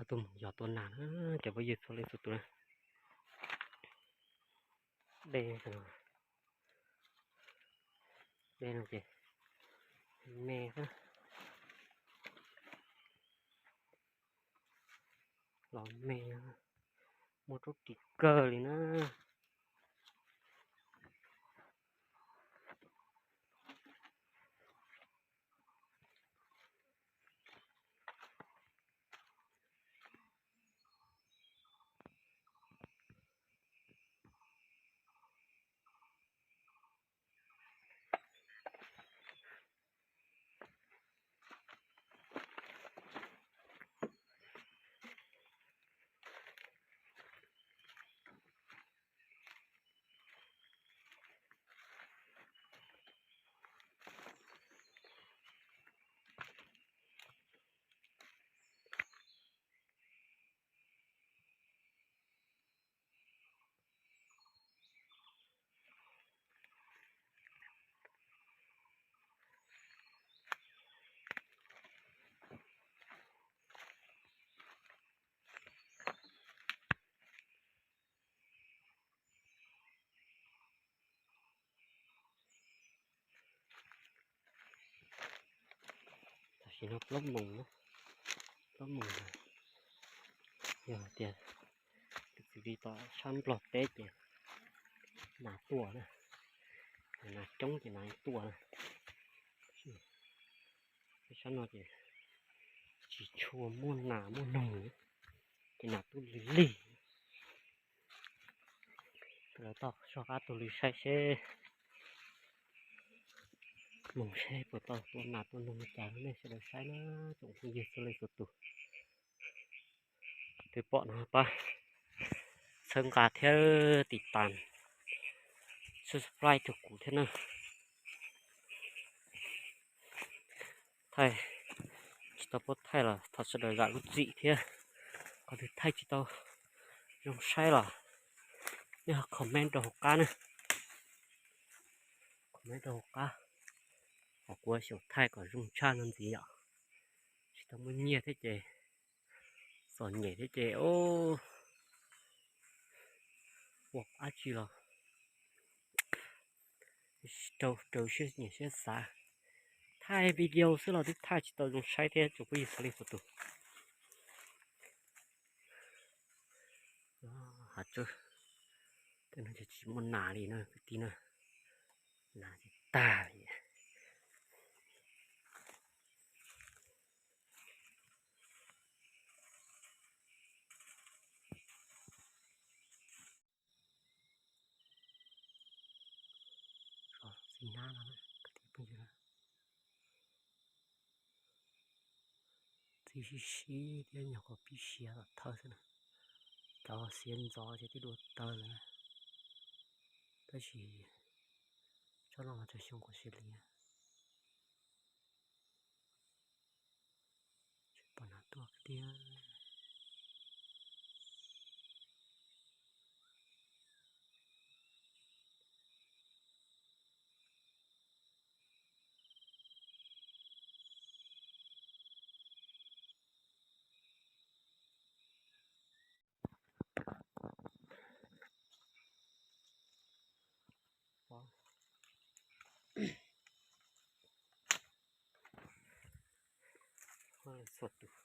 Tuaj mus yos tua nas na, cov phooj ywg txhua leej txhua tus na. Dej, dej no ces me xwb, los me, muaj roob ris kawg li na. Tam sim no plaub moos, plaub moos, yog tias tus txiv li tom sab Nplog teb ces nas tuaj na, nas coob ces nas tuaj na. Sab no ces tsis tshua muaj nas muaj noog, ces nas tuaj lig lig. Lawv toj soj qab tuaj li saib seb, mus seb puas tau tua nas tua noog li cas rau nej sawv daws saib na, tsoom phooj ywg txhua leej txhua tus. Twb pom no pab txhawb nqa thiab tiv tas, subscribe rau kuv thiab na. Thaij tsis tau paub thaij los thov sawv daws zam lub txim thiab. Qhov twg thaij tsis tau zoo saib los nej ho comment rau hauv qab na. Comment rau hauv qab, hos kuv xyaum thaij kom zoo tshaj no ntxiv yom. Tsis tau muaj nyiaj thiab ces, txom nyem thiab ces, ua dab tsi los rau rau siab nyiam siab xav. Thaij video xwb los twb thaij tsis tau zoo saib thiab tsoom phooj ywg txhua leej txhua tus. Hav tsawb, tej no ces tsis muaj nas li na kwv tij na, nas ces tag li. Txiv hnab no, kwv tij phooj ywg na, txiv sib sib thiab nyuag qhuav pib siav tom thawj xwb na. Cov xiav ntxov ces twb dua tawg lawm na, tab sis tsob no mas tseem xyoo quav sia li. Tsis pom nas tuaj tiag. Txhua tus,